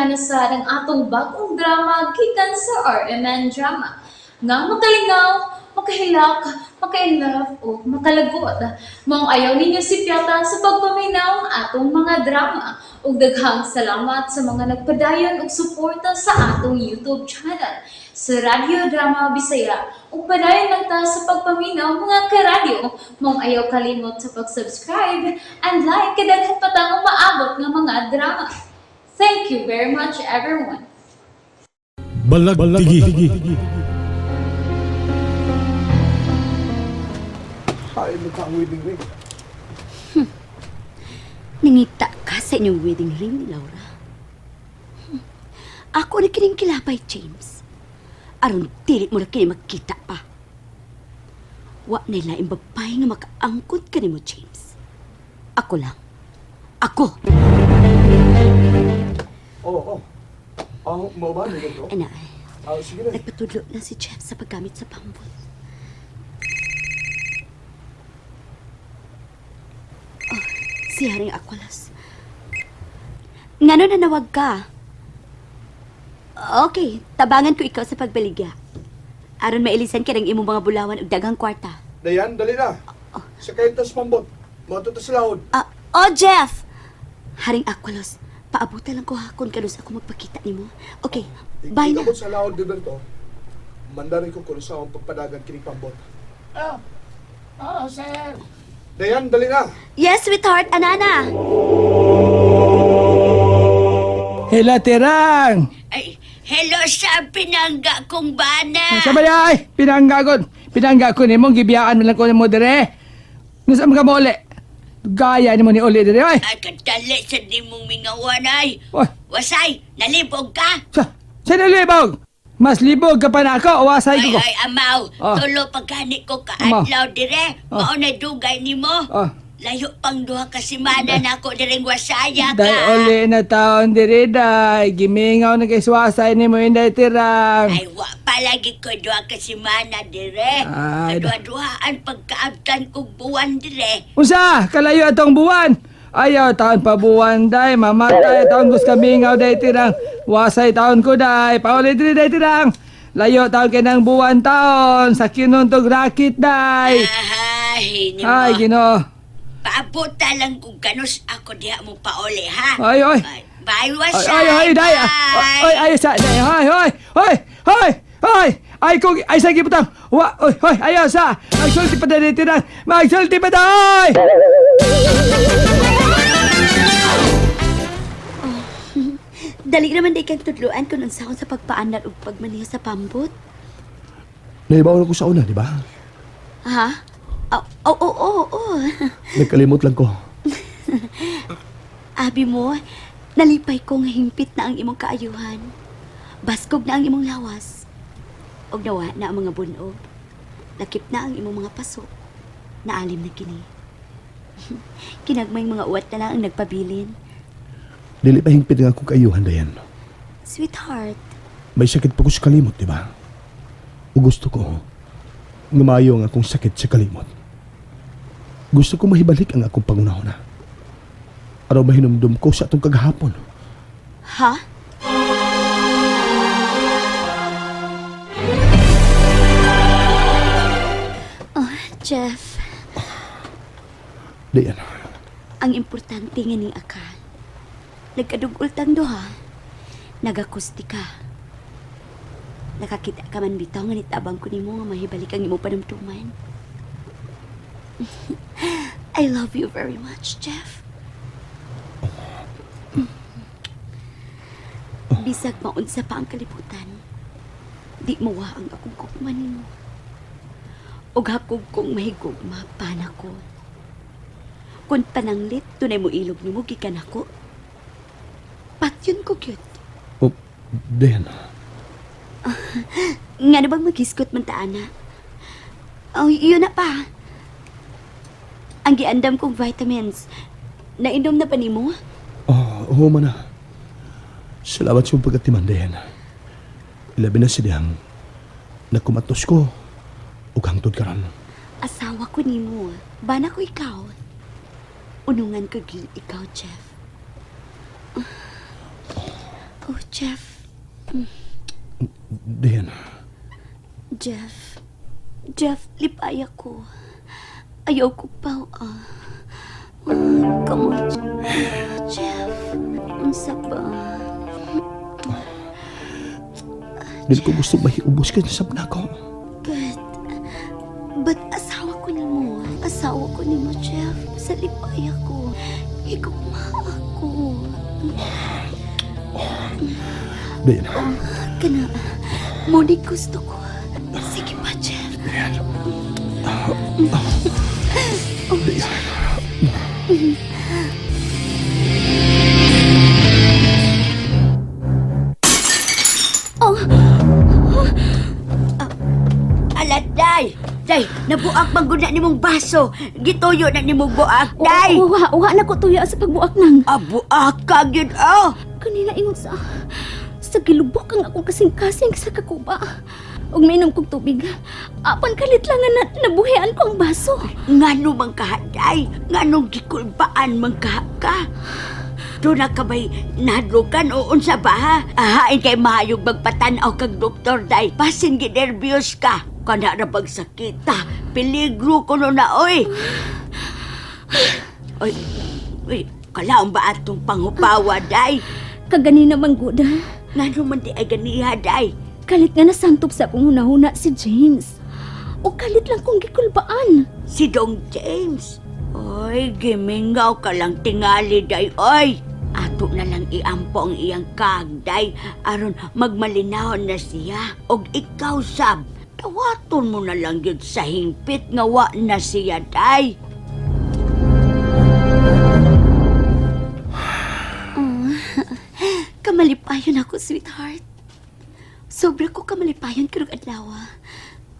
Amihan na sad ang atong bag-ong drama gikan sa RMN Drama nga makalingaw, makahilak, maka-inlove o makalagot. Maong ayaw ninyo sipyata sa pagpaminaw ang atong mga drama. Ug daghang salamat sa mga nagpadayon og suporta sa atong YouTube channel sa Radyo Drama Bisaya. Ug padayon lang ta sa pagpaminaw, mga karadyo. Maong ayaw kalimot sa pag-subscribe and like kay daghan pa tang umaabot nga mga drama. Thank you very much, everyone. Balagtigi. Ay, mo ang wedding ring. Nangita ka sa inyong wedding ring ni Laura. Ako na kining kilabay, James. Aron dili mo na kini magkita pa. Wa na laing babae nga makaangkot ka nimo, James. Ako lang. Ako. Oo, oo. Ah, mo ba ni ganito? Ana, Ah, sige na. nagpatudlo na si Jeff sa paggamit sa pambot. Oh, si Haring Aqualas. Ngano nanawag ka? Okay, tabangan ko ikaw sa pagbaligya. Aron mailisan ka ng imong mga bulawan ug daghang kwarta. Dayan, dali na. Sa kayo tas pambot. Moto tas lahod. Ah, oh, Jeff! Haring Aqualos, paabutan lang ko ha kung kanus ako magpakita nimo. Okay, bye na. Ikabot sa lahod, Gilberto. Mandarin ko kung sa akong pagpadagan kining pambot. Oh. Oo, sir. Dayan, dali na. Yes, sweetheart, anana. Hello, Terang! Ay, hello sa pinangga kong bana. Sa ay, pinangga ko. Pinangga ko nimo, gibiyaan mo lang ko nimo dire. Nasa mga mo uli? Gaya nimo ni uli dire, ay. Ay, kadali sa di mong mingawan ay. Oy, Wasay, nalibog ka? sa nalibog? Mas libog ka pa na ako, wasay Ay, ko. ay, amaw. Oh. Tulo pagkani ko kaadlaw dire. Oh. Mao na dugay nimo. Oh. Layo pang 2 ka semana na ako direng wasaya ka. Day uli na taon dire, day. Gimingaw na kay swasay nimo inday tirang. Ay, wa palagi ko 2 ka semana dire. Ay, Kaduha-duhaan pagkaabtan kog buwan dire. Unsa, kalayo atong buwan. Ayaw taon pa buwan day, mamatay taon gus kamingaw day tirang. Wasay taon ko day, pauli diri day tirang. Layo taon kay nang buwan taon, sa kinuntog rakit day. Ay, nimo. Ay, Ginoo. Paabuta lang kung kanus ako diha mo pauli, ha? Ay, oy. Ay, bye, Ay, wasay. ay, ay, day. Bye. Ay, ay, sa, day. Ay, ay, ay, ay, ay. Ay, kung, ay, sa gibutang. Wa, oy, oy, ayaw sa. Magsulti pa day tirang. Magsulti pa day. Dali naman di kang tudluan kung unsaon sa pagpaandar ug pagmaneho sa pambot. Naibaw na ko sa una, di ba? Ha? Oh, oh, oh, oh, oh. Nagkalimot lang ko. Abi mo, nalipay ko nga hingpit na ang imong kaayuhan. Baskog na ang imong lawas. Og nawa na ang mga bunob. Lakip na ang imong mga paso. Naalim na kini. Kinagmay mga uwat na lang ang nagpabilin. Dili pa hingpit nga akong kaayuhan, Dayan. Sweetheart, May sakit pa ko sa kalimot, di ba? O gusto ko, nga maayo ang akong sakit sa kalimot. Gusto ko mahibalik ang akong pangunahuna. Araw mahinumdum ko sa atong kagahapon. Ha? Oh, Jeff, Dayan, ang importante nga ning akal. Nagkadugol tang duha. Nagakusti ka. Nakakita ka man bitaw nga nitabang ko nimo nga mahibalik ang imong panumtuman. I love you very much, Jeff. Bisag maunsa pa ang kalibutan. Di mo wa ang akong gugma nimo. Og hakog kong mahigugma pa nako. Kung pananglit, tunay mo ilog nimo gikan ako. Patyon ko gyud. Oh, Dayan, Nga na bang maghisgot man ta, ana? Oh, yun na pa. Ang giandam kong vitamins. Nainom na pa nimo? Oh, oo man na. Salamat sa iyong pagkatiman, Dayan. Ilabi na si Diyang. Nagkumatos ko. Ug hangtod karon. Asawa ko nimo. Bana ko ikaw. Unungan ko gyud ikaw, Jeff. Oh, Jeff, Diyan. Jeff. Jeff, lipaya ko. Ayaw ko pa. Ah. Ah, come on, Jeff. Unsa ba? Dili ko gusto mahiubos ka sa nako. But asawa ko nimo. Asawa ko nimo, Jeff. Sa lipaya ko. Higugma ako. Diyan. Kana, mo ni gusto ko. Sige pa, Jeff. Diyan. Oh, Ala, day! Day, nabuak man gud na nimong baso. Gituyo na nimong buak, day! Uwa, uwa na ko tuya sa pagbuak nang. Abuak ka gyud oh! Kanina ingon sa gilubok ang akong kasing-kasing sa kakuba. Ug mainom kog tubig. Apan kalit lang nga nabuhian ko ang baso. Ngano man ka, day? Nganong gikulbaan man ka ka? Doon na ka ba'y nahadlukan o unsa ba ha? Ahain kay mahayog magpatanaw kag doktor, day. Basin ginervyos ka. Kana ra bag sakita. Peligro ko no na, oy. Oy, oy, kalaon ba atong panghupawa, day? Kaganina man gud. Ngano man di ay ganiha, day? Kalit nga nasantop sa akong hunahuna si James. O kalit lang kong gikulbaan. Si Dong James. Oy, gimingaw ka lang tingali, day. Oy, ato na lang iampo ang iyang kag, day. Aron magmalinahon na siya. Og ikaw, sab, tawaton mo na lang yun sa hingpit nga wa na siya, day. Kamalipayon ako, sweetheart. Sobra ko kamalipayon karong adlaw.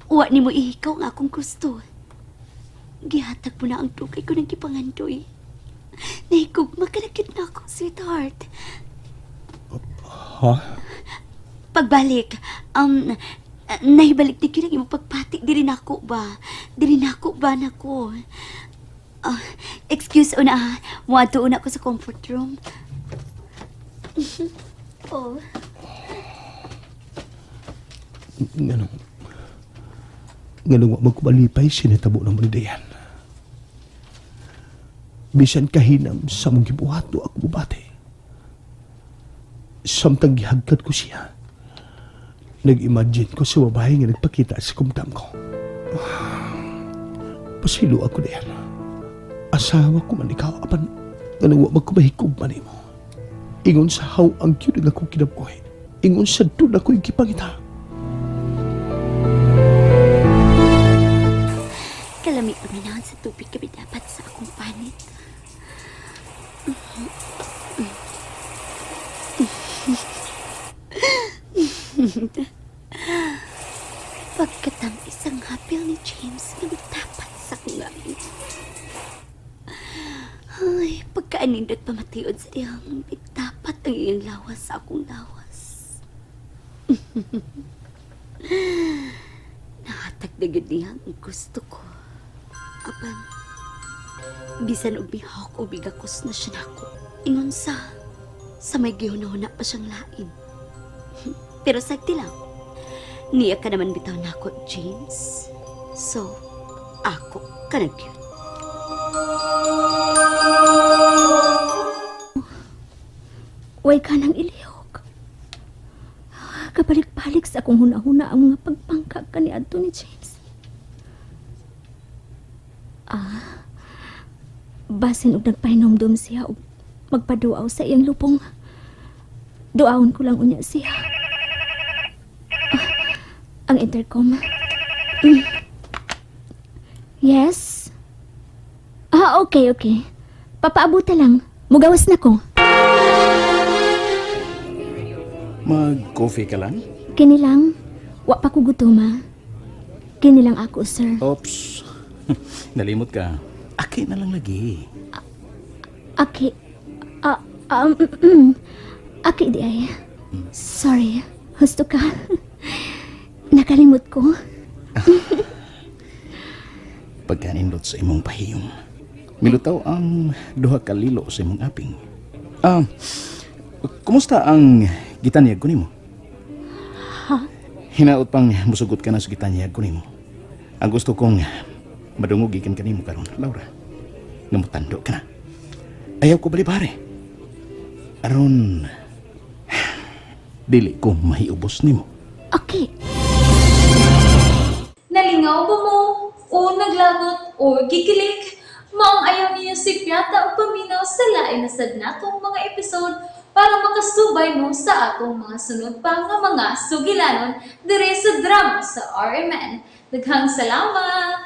Wa nimo ihikaw ang akong gusto. Gihatag mo na ang dugay ko ng gipangandoy. Nahigugma ka na gyud na ako, sweetheart. Ha? Pagbalik, nahibalik ni gyud ang imong pagpati diri nako ba? Diri nako ba nako? Ah, excuse una, ah. Muadto una ko sa comfort room. Oh. Nganong... Nganong wa magkumalipay sinatabo ng Diyan. Bisan kahinam sa mong gibuhat do ako bubate. Samtang gihagkat ko siya, nag-imagine ko sa babae nga nagpakita sa kumtam ko. Pasilo ako diyan. Asawa ko man ikaw, apan nganong wa magkumahikob man nimo. Ingon sa haw ang cute nga akong kinabuhi. Ingon sa dun ako'y gipangita. Kalami paminahon sa tubig kami dapat sa akong panit. Pagkatang isang hapil ni James nga dapat sa akong ngapit. Ay, pagkaanindot pamatiod sa iyang dapat ang iyang lawas sa akong lawas. Nahatag na gyud niya ang gusto ko. Apan, bisan og mihawk o bigakos na siya nako. Ingon sa may gihunahuna pa siyang lain. Pero sagti lang, niya ka naman bitaw nako, James. So, ako ka na gyud. Way ka ng ilihok. Kabalik-balik sa akong hunahuna ang mga pagpangkag kaniadto ni James. Ah, basin og nagpahinomdom siya og magpaduaw sa iyang lupong. Duawon ko lang unya siya. Ah, ang intercom. Yes? Ah, okay, okay. Papaabuta lang. Mugawas na ko. Mag-coffee ka lang? Kini lang. Wa pa ko gutom, ha. Kini lang ako, sir. Oops. Nalimot ka. Aki na lang lagi. Aki. Ah, Aki di ay. Sorry. Husto ka. Nakalimot ko. Pagkanindot sa imong pahiyom. Milutaw ang duha ka lilo sa imong aping. Ah, kumusta ang Gitanyag ko nimo. Hinaot pang musugot ka na sa gitanyag ko nimo. Ang gusto kong madungog gikan kanimo karon, Laura. Nga mutando ka na. Ayaw ko balibare. Aron dili ko mahiubos nimo. Okay. Nalingaw ba mo? O naglagot o gikilig? Maong ayaw niyo si Piata o paminaw sa lain na sad natong mga episode para makasubay mo sa atong mga sunod pa nga mga sugilanon dire sa drama sa RMN. Daghang salamat!